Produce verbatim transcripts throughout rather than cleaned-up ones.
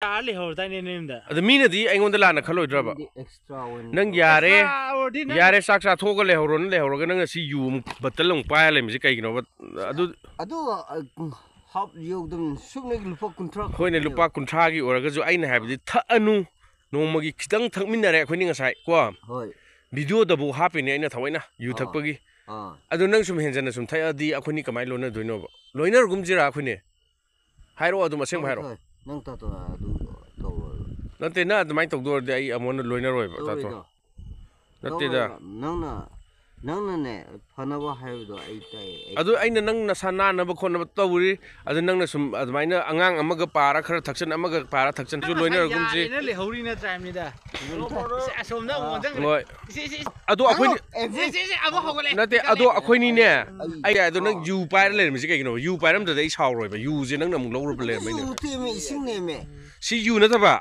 ꯇꯥꯔ ꯂꯩꯍꯧꯔꯗꯥꯏꯅꯦ ꯅꯌꯨꯝꯗ? ꯑꯗꯣ ꯃꯤꯅꯗꯤ ꯑꯩꯉꯣꯟꯗ ꯂꯥꯟꯅ ꯈꯜꯂꯣꯏꯗ꯭ꯔꯕ? ꯑꯦꯛꯁꯇ꯭ꯔꯥ ꯑꯣꯏꯅ ꯅꯪ ꯌꯥꯔꯦ, ꯑꯥ, ꯑꯣꯏꯔꯗꯤ ꯅꯪ ꯌꯥꯔꯦ, ꯆꯥꯛ ꯆꯥꯊꯣꯛꯑꯒ ꯂꯩꯍꯧꯔꯣꯅ ꯂꯩꯍꯧꯔꯒ ꯅꯪꯅ ꯁꯤ ꯌꯨ ꯑꯃꯨꯛ ꯕꯇꯜ ꯑꯃꯨꯛ ꯄꯥꯏꯔ ꯂꯩꯕꯁꯤ ꯀꯩꯒꯤꯅꯣꯕ? ꯑꯗꯨ ꯑꯗꯨ ꯍꯥꯞ ꯌꯧꯗꯝ ꯁꯨꯞꯅꯒꯤ ꯂꯨꯄꯥ ꯀꯨꯟꯊ꯭ꯔꯥ ꯍꯣꯏꯅꯦ, ꯂꯨꯄꯥ ꯀꯨꯟꯊ꯭ꯔꯥꯒꯤ ꯑꯣꯏꯔꯒꯁꯨ ꯑꯩꯅ ꯍꯥꯏꯕꯗꯤ ꯊꯛꯑꯅꯨ, ꯅꯣꯡꯃꯒꯤ ꯈꯤꯇꯪ ꯊꯛꯃꯤꯟꯅꯔꯦ ꯑꯩꯈꯣꯏꯅꯤ ꯉꯁꯥꯏ ꯀꯣ, ꯍꯣꯏ ꯚꯤꯗꯤꯑꯣꯗꯕꯨ ꯍꯥꯞꯄꯤꯅꯦ ꯑꯩꯅ ꯊꯑꯣꯏꯅ ꯌꯨ ꯑꯥ꯫ ꯊꯛꯄꯒꯤ꯫ ꯑꯥ ꯑꯗꯨ ꯅꯪ ꯁꯨꯝ ꯍꯦꯟꯖꯟꯅ ꯁꯨꯝ ꯊꯛꯑꯗꯤ ꯑꯩꯈꯣꯏꯅꯤ ꯀꯃꯥꯏꯅ ꯂꯣꯏꯅꯗꯣꯏꯅꯣꯕ? ꯂꯣꯏꯅꯔꯒꯨꯝꯁꯤꯔꯥ ꯑꯩꯈꯣꯏꯅꯤ? ꯍꯥꯏꯔꯛꯑꯣ, ꯑꯗꯨꯝ ꯑꯁꯦꯡꯕ ꯍꯥꯏꯔꯛꯑꯣ꯫ ꯍꯣꯏ, ꯅꯪ ꯇꯥꯇꯣ ꯑꯗꯨ ꯇꯧꯔꯣ꯫ ꯅꯠꯇꯦ, ꯅꯪ ꯑꯗꯨꯃꯥꯏꯅ ꯇꯧꯗꯣꯏꯔꯗꯤ ꯑꯩ ꯑꯃꯨꯛ ꯍꯟꯅ ꯂꯣꯏꯅꯔꯣꯏꯕ ꯇꯥꯇꯣ꯫ ꯇꯧꯔꯣꯏꯗꯣ꯫ ꯅꯠꯇꯦꯗ꯫ ꯇꯧꯔꯣꯏꯕ꯫ ꯅꯪꯅ ꯅꯪꯅꯅꯦ ꯐꯅꯕ ꯍꯥꯏꯕꯗꯣ ꯑꯩ ꯇꯥꯏꯌꯦ ꯑꯩ ꯑꯗꯨ ꯇꯥꯏꯌꯦ꯫ ꯑꯩꯅ ꯅꯪ ꯅꯁꯥ ꯅꯥꯟꯅꯕ ꯈꯣꯠꯅꯕ ꯇꯧꯔꯤ꯫ ꯑꯗꯨ ꯅꯪꯅ ꯁꯨꯝ ꯑꯗꯨꯃꯥꯏꯅ ꯑꯉꯥꯡ ꯑꯃꯒ ꯄꯥꯔ ꯈꯔ ꯊꯛꯆꯟ, ꯑꯃꯒ ꯄꯥꯔ ꯊꯛꯆꯟ, ꯑꯗꯨ ꯂꯣꯏꯅꯔꯒꯨꯝꯁꯤ꯫ ꯌꯥꯔꯦꯅ ꯂꯩꯍꯧꯔꯤ ꯅꯠꯇ꯭ꯔꯥ ꯃꯤꯗ? ꯑꯁꯣꯝꯗ ꯑꯃꯨꯛ ꯑꯣꯟꯁꯤꯟꯈ꯭ꯔꯦ꯫ ꯍꯣꯏ꯫ ꯏꯁꯦ, ꯏꯁꯦ, ꯏꯁꯦ, ꯑꯗꯣ ꯑꯩꯈꯣꯏꯅꯤ ꯏꯁꯦ, ꯏꯁꯦ, ꯑꯃꯨꯛ ꯍꯧꯒꯠꯂꯦ꯫ ꯅꯠꯇꯦ, ꯑꯗꯣ ꯑꯩꯈꯣꯏꯅꯤꯅꯦ꯫ ꯑꯩ ꯑꯩ ꯑꯗꯣ ꯅꯪ ꯌꯨ ꯄꯥꯏꯔ ꯂꯩꯔꯝꯃꯤꯁꯦ ꯀꯩꯒꯤꯅꯣ? ꯌꯨ ꯄꯥꯏꯔꯝꯗ꯭ꯔꯗꯤ ꯑꯩ ꯁꯥꯎꯔꯣꯏꯕ꯫ ꯌꯨꯁꯦ ꯅꯪꯅ ꯑꯃꯨꯛ ꯂꯧꯔꯨꯕ ꯂꯩꯔꯝꯃꯦꯅꯦ꯫ ꯌꯨ ꯇꯦꯝꯃꯦ, ꯏꯁꯤꯡ ꯅꯦꯝꯃꯦ꯫ ꯁꯤ ꯌꯨ ꯅꯠꯇꯕ?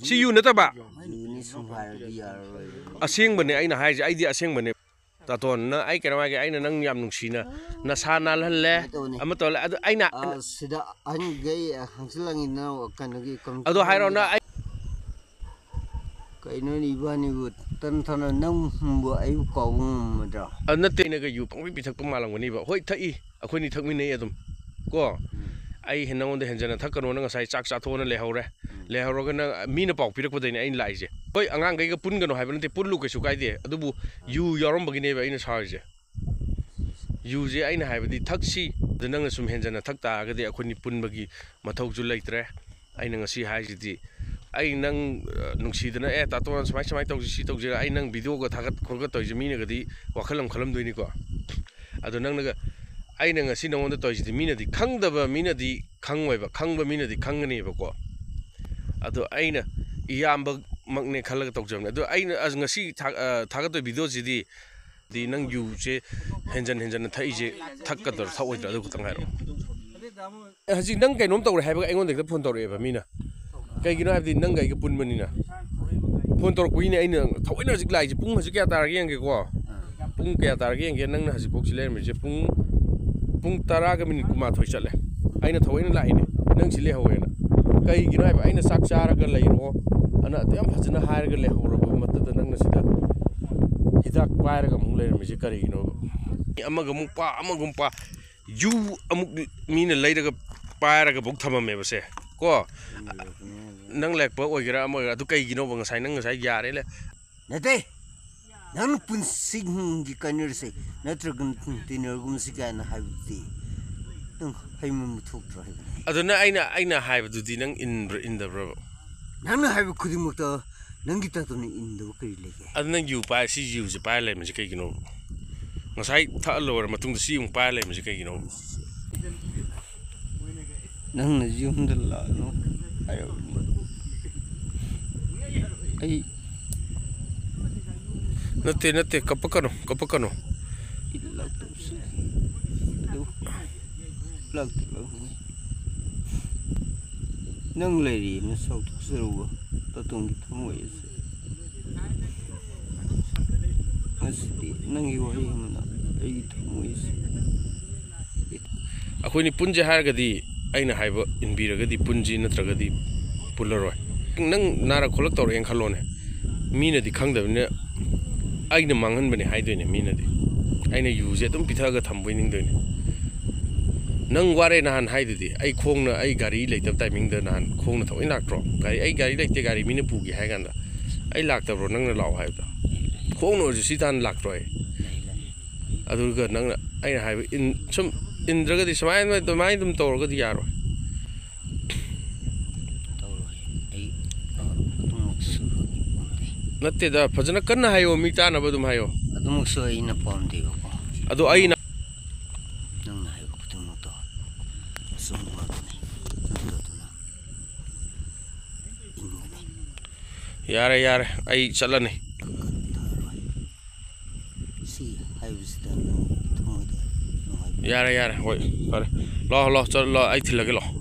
ꯁꯤ ꯌꯨ ꯅꯠꯇꯕ? ꯌꯨꯅꯤ ꯁꯨꯝ ꯍꯥꯏꯔꯗꯤ ꯌꯥꯔꯔꯣꯏ꯫ ꯑꯁꯦꯡꯕꯅꯦ ꯑꯩꯅ ꯍꯥꯏꯁꯦ, ꯑꯩꯗꯤ ꯑꯁꯦꯡꯕꯅꯦ꯫ ꯇꯥꯇꯣꯟ, ꯅꯪ, ꯑꯩ ꯀꯩꯅꯣ ꯍꯥꯏꯒꯦ, ꯑꯩꯅ ꯅꯪ ꯌꯥꯝ ꯅꯨꯡꯁꯤꯅ ꯅꯁꯥ ꯅꯥꯜꯍꯜꯂꯦ, ꯀꯃꯥꯏꯅ ꯇꯧꯅꯤ? ꯑꯃ ꯇꯧꯍꯜꯂꯦ꯫ ꯑꯗꯨ ꯑꯩꯅ ꯑꯥ, ꯁꯤꯗ ꯑꯍꯟꯈꯩ ꯍꯪꯆꯤꯜꯂꯛꯏꯅ ꯀꯩꯅꯣꯒꯤ ꯀꯝ- ꯑꯗꯣ ꯍꯥꯏꯔꯣ ꯅꯪ, ꯑꯩ ꯀꯩꯅꯣꯅꯤ ꯏꯕꯥꯅꯤꯕꯨ ꯇꯟ ꯊꯥꯅ ꯅꯪꯕꯨ ꯑꯩꯕꯨ ꯀꯥꯎꯕ ꯉꯝꯃꯗ꯭ꯔꯥ? ꯑ, ꯅꯠꯇꯦ, ꯑꯩꯅꯒ ꯌꯨ ꯄꯪꯄꯤ ꯄꯤꯊꯛꯄ ꯃꯥꯜꯂꯝꯒꯅꯤꯕ꯫ ꯍꯣꯏ, ꯊꯛꯏ, ꯑꯩꯈꯣꯏꯅꯤ ꯊꯛꯃꯤꯟꯅꯩ ꯑꯗꯨꯝ ꯀꯣ꯫ ꯑꯩ ꯍꯦ-, ꯅꯉꯣꯟꯗ ꯍꯦꯟꯖꯟꯅ ꯊꯛꯀꯅꯣꯅ ꯉꯁꯥꯏ ꯆꯥꯛ ꯆꯥꯊꯣꯛꯑꯅ ꯂꯩꯍꯧꯔꯦ꯫ ꯂꯩꯍꯧꯔꯒ ꯅꯪ, ꯃꯤꯅ ꯄꯥꯎ ꯄꯤꯔꯛꯄꯗꯩꯅꯦ ꯑꯩꯅ ꯂꯥꯛꯏꯁꯦ꯫ ꯍꯣꯏ, ꯑꯉꯥꯡꯈꯩꯒ ꯄꯨꯟꯒꯅꯣ ꯍꯥꯏꯕ ꯅꯠꯇꯦ, ꯄꯨꯜꯂꯨ, ꯀꯩꯁꯨ ꯀꯥꯏꯗꯦ꯫ ꯑꯗꯨꯕꯨ ꯌꯨ ꯌꯥꯎꯔꯝꯕꯒꯤꯅꯦꯕ ꯑꯩꯅ ꯁꯥꯎꯔꯤꯁꯦ꯫ ꯌꯨꯁꯦ ꯑꯩꯅ ꯍꯥꯏꯕꯗꯤ ꯊꯛꯁꯤ, ꯑꯗꯨ ꯅꯪꯅ ꯁꯨꯝ ꯍꯦꯟꯖꯟꯅ ꯊꯛ ꯇꯥꯔꯒꯗꯤ ꯑꯩꯈꯣꯏꯅꯤ ꯄꯨꯟꯕꯒꯤ ꯃꯊꯧꯁꯨ ꯂꯩꯇ꯭ꯔꯦ꯫ ꯑꯩꯅ ꯉꯁꯤ ꯍꯥꯏꯁꯤꯗꯤ, ꯑꯩ ꯅꯪ, ꯑ, ꯅꯨꯡꯁꯤꯗꯅ, "ꯑꯦ, ꯇꯥꯇꯣꯟ, ꯁꯨꯃꯥꯏ ꯁꯨꯃꯥꯏ ꯇꯧꯁꯤ, ꯁꯤ ꯇꯧꯁꯤꯔ?" ꯑꯩ ꯅꯪ ꯚꯤꯗꯤꯑꯣꯒ ꯊꯥꯒꯠ ꯈꯣꯠꯀꯠ ꯇꯧꯔꯤꯁꯦ ꯃꯤꯅꯒꯗꯤ ꯋꯥꯈꯜ ꯑꯃ ꯈꯜꯂꯝꯗꯣꯏꯅꯤꯀꯣ꯫ ꯑꯗꯣ ꯅꯪꯅꯒ, ꯑꯩꯅ ꯉꯁꯤ ꯅꯉꯣꯟꯗ ꯇꯧꯔꯤꯁꯤꯗꯤ ꯃꯤꯅꯗꯤ ꯈꯪꯗꯕ, ꯃꯤꯅꯗꯤ ꯈꯪꯉꯣꯏꯕ, ꯈꯪꯕ ꯃꯤꯅꯗꯤ ꯈꯪꯒꯅꯦꯕꯀꯣ꯫ ꯑꯗꯣ ꯑꯩꯅ ꯏꯌꯥꯝꯕꯃꯛꯅꯦ ꯈꯜꯂꯒ ꯇꯧꯖꯕꯅꯦ꯫ ꯑꯗꯣ ꯑꯩꯅ ꯑꯁ ꯉꯁꯤ ꯊꯥ-, ꯑ, ꯊꯥꯒꯠꯇꯣꯏ ꯚꯤꯗꯤꯑꯣꯁꯤꯗꯤ, ꯗꯤ ꯅꯪ ꯌꯨꯁꯦ ꯍꯦꯟꯖꯟ ꯍꯦꯟꯖꯟꯅ ꯊꯛꯏꯁꯦ ꯊꯛꯀꯗ꯭ꯔꯥ ꯊꯛꯑꯣꯏꯗ꯭ꯔꯥ, ꯑꯗꯨ ꯈꯛꯇꯪ ꯍꯥꯏꯔꯛꯑꯣ꯫ ꯍꯧꯖꯤꯛ ꯅꯪ ꯀꯩꯅꯣꯝ ꯇꯧꯔꯦ ꯍꯥꯏꯕꯒ ꯑꯩꯉꯣꯟꯗ ꯍꯦꯛꯇ ꯐꯣꯟ ꯇꯧꯔꯛꯑꯦꯕ ꯃꯤꯅ꯫ ꯀꯩꯒꯤꯅꯣ ꯍꯥꯏꯕꯗꯤ ꯅꯪꯒ ꯑꯩꯒ ꯄꯨꯟꯕꯅꯤꯅ꯫ ꯐꯣꯟ ꯇꯧꯔꯛꯄꯒꯤꯅꯦ ꯑꯩꯅ ꯊꯑꯣꯏꯅ ꯍꯧꯖꯤꯛ ꯂꯥꯛꯏꯁꯦ꯫ ꯄꯨꯡ ꯍꯧꯖꯤꯛ ꯀꯌꯥ ꯇꯥꯔꯒꯦ ꯌꯦꯡꯒꯦꯀꯣ꯫ ꯄꯨꯡ ꯀꯌꯥ ꯇꯥꯔꯒꯦ ꯌꯦꯡꯒꯦ꯫ ꯅꯪꯅ ꯍꯧꯖꯤꯛꯐꯥꯎ ꯁꯤ ꯂꯩꯔꯝꯃꯤꯁꯦ ꯄꯨꯡ, ꯄꯨꯡ ꯇꯔꯥꯒ ꯃꯤꯅꯤꯠ ꯀꯨꯟꯃꯥꯊꯣꯏ ꯆꯠꯂꯦ꯫ ꯑꯩꯅ ꯊꯑꯣꯏꯅ ꯂꯥꯛꯏꯅꯦ, ꯅꯪ ꯁꯤ ꯂꯩꯍꯧꯋꯦꯅ꯫ ꯀꯩꯒꯤꯅꯣ ꯍꯥꯏꯕ? ꯑꯩꯅ ꯆꯥꯛ ꯆꯥꯔꯒ ꯂꯩꯔꯣ ꯑꯅ ꯑꯗꯨ ꯌꯥꯝ ꯐꯖꯅ ꯍꯥꯏꯔꯒ ꯂꯩꯍꯧꯔꯕ ꯃꯇꯝꯗ ꯅꯪꯅ ꯁꯤꯗ ꯍꯤꯗꯥꯛ ꯄꯥꯏꯔꯒ ꯑꯃꯨꯛ ꯂꯩꯔꯝꯃꯤꯁꯦ ꯀꯔꯤꯒꯤꯅꯣꯕ? ꯑꯃꯒ ꯑꯃꯨꯛ ꯄꯥ, ꯑꯃꯒ ꯑꯃꯨꯛ ꯄꯥ, ꯌꯨ ꯑꯃꯨꯛ ꯃꯤꯅ ꯂꯩꯔꯒ ꯄꯥꯏꯔꯒ ꯐꯥꯎ ꯊꯝꯃꯝꯃꯦꯕꯁꯦ, ꯀꯣ? ꯅꯪ ꯂꯦꯛꯄ ꯑꯣꯏꯒꯦꯔꯥ ꯑꯃ ꯑꯣꯏꯒꯦꯔꯥ, ꯑꯗꯨ ꯀꯩꯒꯤꯅꯣꯕ? ꯉꯁꯥꯏ ꯅꯪ ꯉꯁꯥꯏ ꯌꯥꯔꯦ ꯂꯦ꯫ ꯅꯠꯇꯦ, ꯅꯪ ꯄꯨꯟꯁꯤꯒꯤ ꯀꯩꯅꯣꯁꯦ ꯅꯠꯇ꯭ꯔꯒ ꯇꯤꯟꯅꯔꯒꯨꯝꯁꯤ ꯀꯥꯏꯅ ꯍꯥꯏꯕꯗꯨꯗꯤ ꯅꯪ ꯍꯩꯃꯟꯕ ꯊꯣꯛꯇ꯭ꯔꯣ ꯍꯥꯏꯕꯅꯤ꯫ ꯑꯗꯨꯅ ꯑꯩꯅ, ꯑꯩꯅ ꯍꯥꯏꯕꯗꯨꯗꯤ ꯅꯪ ꯏꯟꯕ꯭ꯔꯥ ꯏꯟꯗꯕ꯭ꯔꯕ? ꯅꯪꯅ ꯍꯥꯏꯕ ꯈꯨꯗꯤꯡꯃꯛꯇ ꯅꯪꯒꯤ ꯇꯥꯇꯣꯟꯅ ꯏꯟꯗꯕ ꯀꯔꯤ ꯂꯩꯒꯦ? ꯑꯗꯨ ꯅꯪ ꯌꯨ ꯄꯥꯏ-, ꯁꯤ ꯌꯨꯁꯦ ꯄꯥꯏꯔ ꯂꯩꯔꯝꯃꯤꯁꯦ ꯀꯩꯒꯤꯅꯣ? ꯉꯁꯥꯏ ꯊꯛꯑ ꯂꯣꯏꯔ ꯃꯇꯨꯡꯗ ꯁꯤ ꯑꯃꯨꯛ ꯄꯥꯏꯔ ꯂꯩꯔꯝꯃꯤꯁꯦ ꯀꯩꯒꯤꯅꯣ? ꯅꯪꯅ ꯌꯨꯝꯗ ꯂꯥꯛꯅꯨ ꯍꯥꯏꯔꯕꯅꯤ꯫ ꯑꯩ ꯅꯠꯇꯦ, ꯅꯠꯇꯦ, ꯀꯞꯄꯛꯀꯅꯨ, ꯀꯞꯄꯛꯀꯅꯨ꯫ ꯏꯜ ꯂꯥꯛꯇꯕꯁꯨ ꯑꯗꯨ ꯂꯥꯛꯇꯤ ꯂꯥꯛꯅꯤꯡꯉꯤ꯫ ꯅꯪ ꯂꯩꯔꯤꯅ ꯆꯥꯎꯊꯣꯛꯆꯔꯨꯕ ꯇꯥꯇꯣꯟꯒꯤ ꯊꯃꯣꯏ ꯑꯁꯤ꯫ ꯉꯁꯤꯗꯤ ꯅꯪꯒꯤ ꯋꯥꯍꯩ ꯑꯃꯅ ꯑꯩꯒꯤ ꯊꯃꯣꯏ ꯑꯁꯤ꯫ ꯑꯩꯈꯣꯏꯅꯤ ꯄꯨꯟꯁꯦ ꯍꯥꯏꯔꯒꯗꯤ, ꯑꯩꯅ ꯍꯥꯏꯕ ꯏꯟꯕꯤꯔꯒꯗꯤ ꯄꯨꯟꯁꯤ, ꯅꯠꯇ꯭ꯔꯒꯗꯤ ꯄꯨꯜꯂꯔꯣꯏ꯫ ꯅꯪ ꯅꯥꯔꯛ ꯈꯣꯠꯂꯛ ꯇꯧꯔꯛꯑꯦꯅ ꯈꯜꯂꯣꯅꯦ, ꯃꯤꯅꯗꯤ ꯈꯪꯗꯕꯅꯤꯅ ꯑꯩꯅ ꯃꯥꯡꯍꯟꯕꯅꯦ ꯍꯥꯏꯗꯣꯏꯅꯦ ꯃꯤꯅꯗꯤ꯫ ꯑꯩꯅ ꯌꯨꯁꯦ ꯑꯗꯨꯝ ꯄꯤꯊꯛꯑꯒ ꯊꯝꯕꯣꯏ ꯅꯤꯡꯗꯣꯏꯅꯦ꯫ ꯅꯪ ꯋꯥꯔꯦ ꯅꯍꯥꯟ ꯍꯥꯏꯗꯨꯗꯤ, ꯑꯩ ꯈꯣꯡꯅ, ꯑꯩ ꯒꯥꯔꯤ ꯂꯩꯇꯕ ꯇꯥꯏꯃꯤꯡꯗ ꯅꯍꯥꯟ ꯈꯣꯡꯅ ꯊꯑꯣꯏ ꯂꯥꯛꯇ꯭ꯔꯣ? ꯒꯥꯔꯤ, "ꯑꯩ ꯒꯥꯔꯤ ꯂꯩꯇꯦ, ꯒꯥꯔꯤ ꯃꯤꯅ ꯄꯨꯒꯦ" ꯍꯥꯏ ꯀꯥꯟꯗ ꯑꯩ ꯂꯥꯛꯇꯕ꯭ꯔꯣ ꯅꯪꯅ ꯂꯥꯛꯑꯣ ꯍꯥꯏꯕꯗꯣ? ꯈꯣꯡꯅ ꯑꯣꯏꯔꯁꯨ ꯁꯤ ꯇꯥꯟꯅ ꯂꯥꯛꯇ꯭ꯔꯣ ꯑꯩ? ꯑꯗꯨꯒ ꯅꯪꯅ ꯑꯩꯅ ꯍꯥꯏꯕ ꯏꯟ-, ꯁꯨꯝ ꯏꯟꯗ꯭ꯔꯒꯗꯤ ꯁꯨꯃꯥꯏꯅ, ꯑꯗꯨꯃꯥꯏꯅ ꯑꯗꯨꯝ ꯇꯧꯔꯒꯗꯤ ꯌꯥꯔꯣꯏ꯫ ꯇꯧꯔꯣꯏ꯫ ꯑꯩ, ꯑ, ꯑꯗꯨꯃꯛꯁꯨ ꯄꯥꯝꯗꯦ꯫ ꯅꯠꯇꯦꯗ, ꯐꯖꯅ ꯀꯟꯅ ꯍꯥꯏꯌꯣ, ꯃꯤ ꯇꯥꯅꯕ ꯑꯗꯨꯝ ꯍꯥꯏꯌꯣ꯫ ꯑꯗꯨꯃꯛꯁꯨ ꯑꯩꯅ ꯄꯥꯝꯗꯦꯕꯀꯣ꯫ ꯑꯗꯣ ꯑꯩꯅ ꯅꯪꯅ ꯍꯥꯏꯕ ꯈꯨꯗꯤꯡꯃꯛꯇꯣ ꯑꯆꯨꯝꯕ ꯉꯥꯛꯇꯅꯤ꯫ ꯑꯗꯨꯗꯨꯅ ꯏꯟꯒꯅꯤ꯫ ꯌꯥꯔꯦ, ꯌꯥꯔꯦ, ꯑꯩ ꯆꯠꯂꯅꯤ꯫ ꯀꯛꯀꯅꯤ, ꯊꯥꯔꯣꯏ꯫ ꯁꯤ ꯍꯥꯏꯕꯁꯤꯗ ꯅꯪ ꯊꯃꯣꯏꯗ ꯅꯨꯡꯉꯥꯏꯕ ꯌꯥꯔꯦ, ꯌꯥꯔꯦ, ꯍꯣꯏ, ꯐꯔꯦ꯫ ꯂꯥꯛꯑꯣ, ꯂꯥꯛꯑꯣ, ꯆꯠꯂꯣ, ꯂꯥꯛꯑꯣ, ꯑꯩ ꯊꯤꯜꯂꯒꯦ, ꯂꯥꯛꯑꯣ꯫